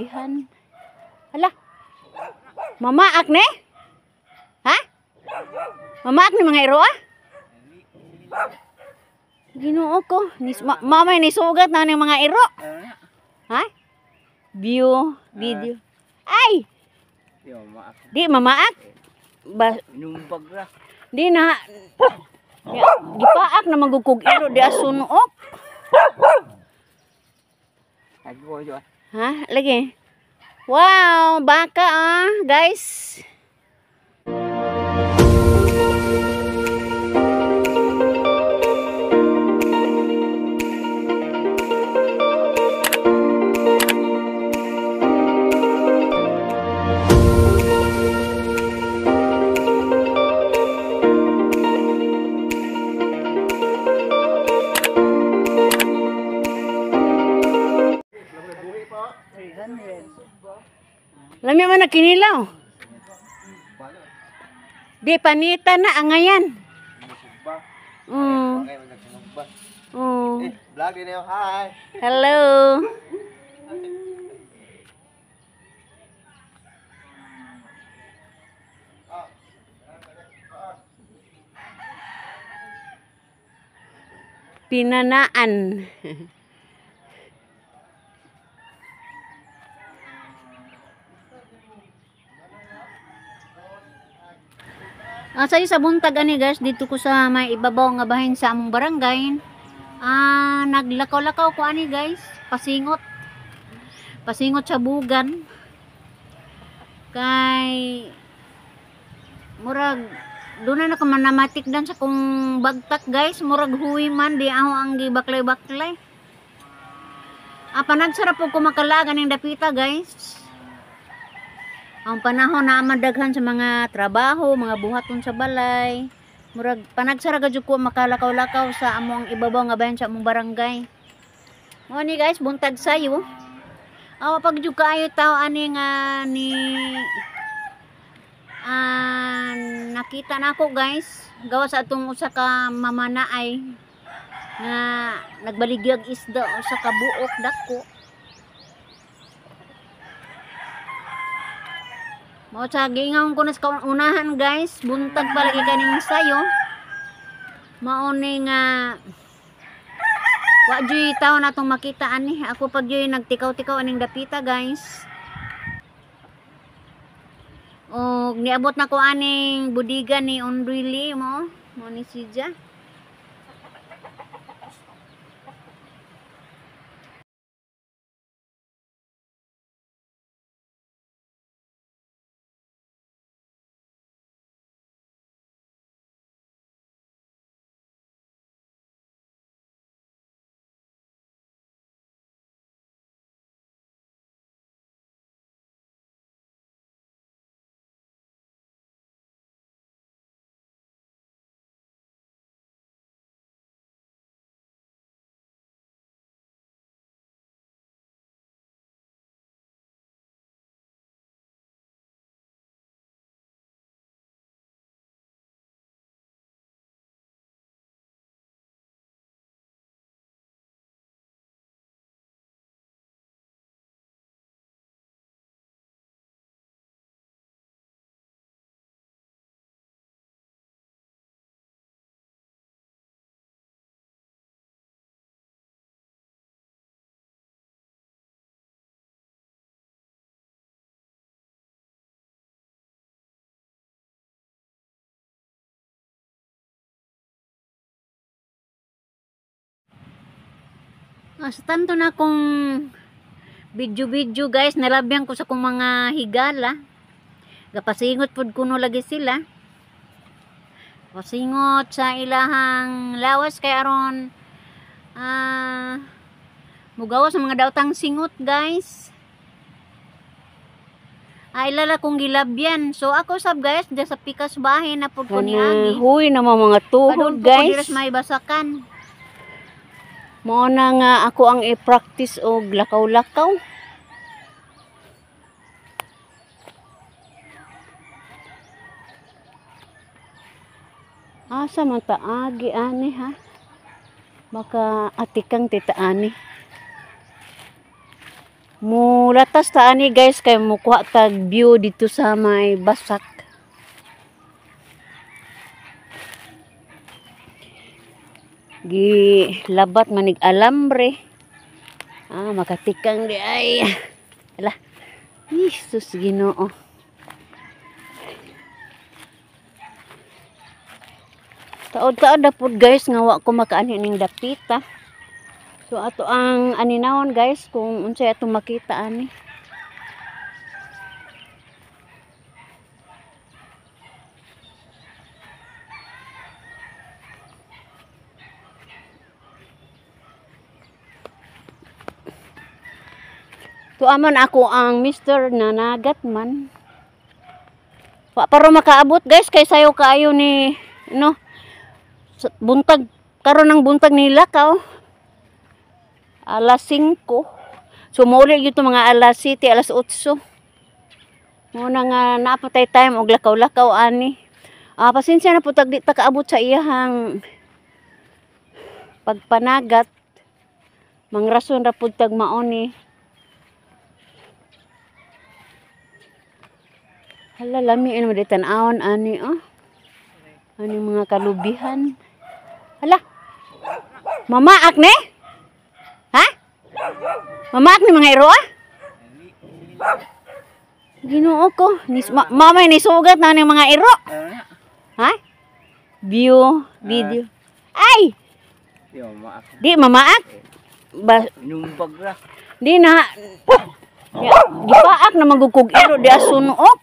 Ihan. Hala. Mamaak ne? Ha? Mamaak ni mga iro ah? Ginoo ko. Mamay ni sugat na ni mga iro. Ha? View, video. Ay! Di mamaak. Di mamaak? Inumbag ra. Di na. Ya, gipaak na magugkog iro di asunook. Ha? Lagi. Wow, baka ah, guys. Lami man na kinilaw. Di panita na angayan. Vlog din yo. Hi. Hello. Pinanaan. Sayo sa buntag ani guys, dito ko sa may ibabaw nga bahin sa among barangay. Naglakaw-lakaw ko ani guys, pasingot. Pasingot sa bugan. Kay murag doon na nakamanamatik dan sa kong bagtak guys, murag huwi man di ako ang gibaklay-baklay. Panagsara po ko makalagan ning dapita guys. Ang panahon na madaghan sa mga trabaho, mga buhaton sa balay. Murag panagsara gajud ko makalakaw-lakaw sa among ibabaw nga bayan sa among barangay. Mo ni guys, buntag sayo. Awa pag jud kaayo tao ani nga ni nakita nako guys, gawa sa atong usa ka mamanaay nga nagbaligyag isda usa ka buok dako. Mao sa giingon ko na sa unahan guys, buntag pa lagi kaning sayo. Mao ni nga wa juy tawo natong makita ani. Ako pag juy nagtikaw-tikaw aning dapita guys. Og niabot na ko aning budiga ni Onduy mo, mo ni siya. Sa tanto na kong video-video guys, nalabyan ko sa kong mga higala. Gapasingot pud kuno lagi sila. Pasingot sa ilahang lawas kay aron mugawas sa mga daotang singot guys. Ilala kong gilabyan. So ako sab guys, dya sa pikas bahin na pud ko niagi. Huy naman mga tuhod Padung po ko guys. dira sa may basakan. Mao na nga ako ang i-practice og lakaw-lakaw. Asa man taagi ani ha? Baka atikang tita ani. Mulatas ta ani guys kay mukuha tag view dito sa may basak. Gilabat manig alambre. Ah, makatikang di ay. Ala. Jesus Ginoo. Taod-taod na pud guys nga wa ko makaani ning dapita. So ato ang aninawon guys kung unsay atong makita ani. Tuaman ako ang Mr. Nanagat man. Wa pa ro makaabot guys kay sayo kaayo ni no buntag karon ang buntag nila ka oh. Alas 5. So mauli gyud to mga alas 7, alas 8. Muna nga naapatay time og lakaw-lakaw ani. Ah, pasensya na po tag di ta kaabot sa iyahang pagpanagat. Mangrason ra pud tag mao ni. Hala, lami ano di tan-awon ani oh. Ani mga kalubihan. Hala. Mamaak ne? Ha? Mamaak ni mga iro ah? Ginoo ko, mamay nisugat na ni mga iro. Ha? View, video. Ay! Di mamaak. Di mamaak. Inumbag ra. Di na. Ya, gipaak na magugkog iro di asunook.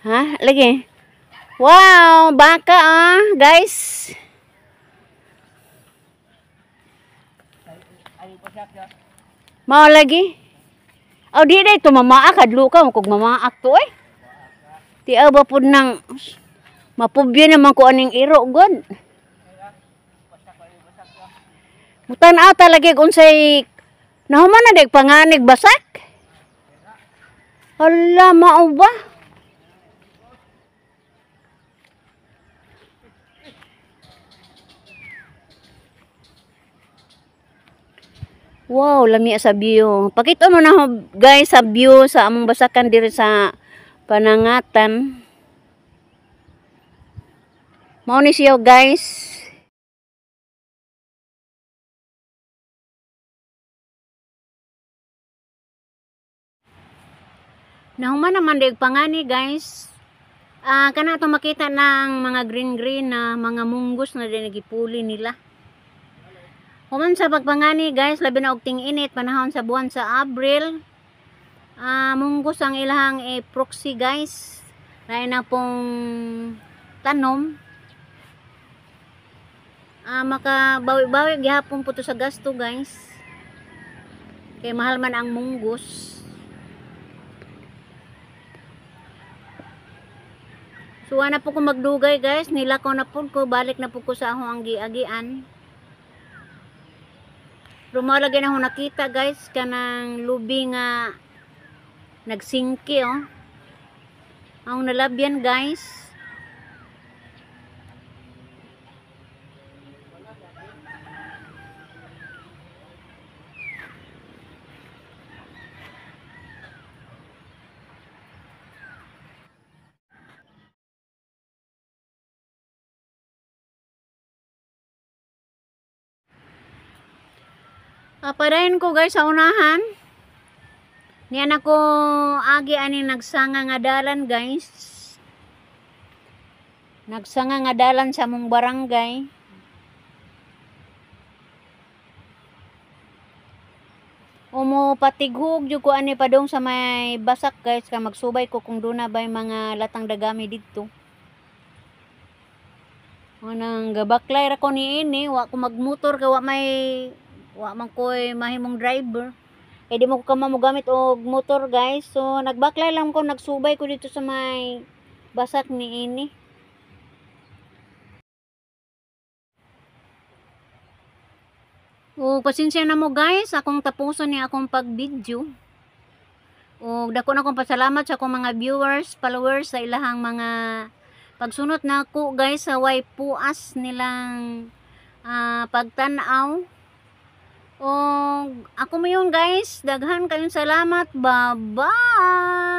Ha? Lagi. Wow, baka ah, guys. Mao lagi. Aw di day to mamaak hadlo ka kog mamaak to eh. Ti ba pud nang mapubyo naman ko aning iro god. Mutan-aw talaga unsay nahuman na dig panganig basak. Hala, mao ba? Wow, lami sa view. Pakita mo na guys sa view sa among basakan diri sa Panangatan. Mao ni siya guys. Nahuman naman dig pangani guys. Kana ato makita ng mga green na mga munggos na din nagipuli nila. Human sa pagpangani guys, labi na og ting-init panahon sa buwan sa Abril. Munggos ang ilahang proxy guys. Lain na pong tanom. Makabawi-bawi gihapon po to sa gasto guys. Kay mahal man ang munggos. So wala po ko magdugay guys, nilakaw na po ko, balik na po ko sa akong giagian. Pero mao lagi na akong nakita guys, kanang lubi nga nagsingki oh. Ang nalabyan guys. Padayon ko guys sa unahan. Niyan ako agi ani nagsanga nga dalan guys. Nagsanga nga dalan sa among barangay. Umo patighog jud ko ani padung sa may basak guys, ka magsubay ko kung duna bay mga latang dagami didto. Anang gabaklay ra ko niini, wa ko magmotor kay wa man ko'y mahimong driver. Eh di mo ko kama mo gamit og motor guys. So nagbaklay lang ko, nagsubay ko dito sa may basak niini. O pasensya na mo guys, akong tapuson ni akong pag-video. O dako na akong pasalamat sa akong mga viewers, followers sa ilahang mga pagsunod na ako guys sa way puas nilang pagtan-aw. Og ako mo yun, guys. Daghan kayong salamat. Bye-bye.